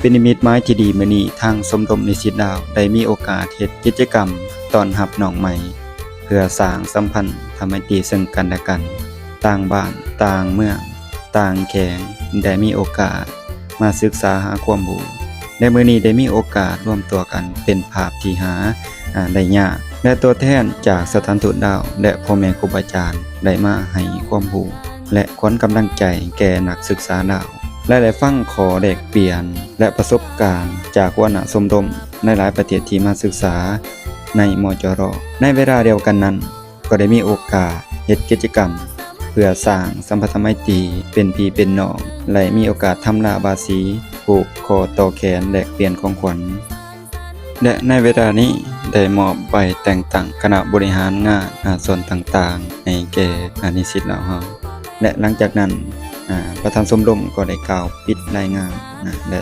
ປັນນິມິດໝາຍທີ່ດີ ມື້ນີ້ທາງຊົມລົມນິສິດລາວໄດ້ມີໂອກາດເຮັດກິດຈະກຳຕ້ອນຮັບນ້ອງໃໝ່ ເພື່ອສ້າງສຳພັນທຳໄມຕີເຊິ່ງກັນແລະກັນ, ຕ່າງບ້ານ, ຕ່າງເມືອງ, ຕ່າງແຂວງ ໄດ້ມີໂອກາດມາສຶກສາຫາຄວາມຮູ້ ແລະ ມື້ນີ້ໄດ້ມີໂອກາດລວມຕົວກັນເປັນພາບທີ່ຫາ ອ່າ ໄດ້ຍາກ ແລະ ຕົວແທນຈາກສະຖານທູດລາວ ແລະ ພໍ່ແມ່ຄູບາອາຈານ ໄດ້ມາໃຫ້ຄວາມຮູ້ ແລະ ຂວັນກຳລັງໃຈແກ່ນັກສຶກສາລາວ ແລະ ໄດ້ຟັງຂໍ້ແລກປ່ຽນ ແລະ ປະສົບການຈາກຫົວໜ້າຊົມລົມໃນຫຼາຍປະເທດທີ່ມາສຶກສາໃນ ມຈລ. ໃນເວລາດຽວກັນນັ້ນ ກໍໄດ້ມີໂອກາດເຮັດກິດຈະກຳ ເພື່ອສ້າງສຳພັນທຳໄມຕີເປັນພີ່ເປັນນ້ອງ ແລະ ມີໂອກາດທຳລາບາສີ, ຜູກຂໍ້ຕໍ່ແຂນ, ແລກປ່ຽນຂອງຂວັນ ແລະ ໃນເວລານີ້ໄດ້ມອບໃບແຕ່ງຕັ້ງຄະນະບໍລິຫານງານ ອາ ສ່ວນຕ່າງໆ ໃຫ້ແກ່ ອາ ນິສິດລາວເຮົາ ແລະ ຫຼັງຈາກນັ້ນ ອາ ປະທານຊົມລົມກໍໄດ້ກ່າວປິດລາຍງານ ອາ ແລະ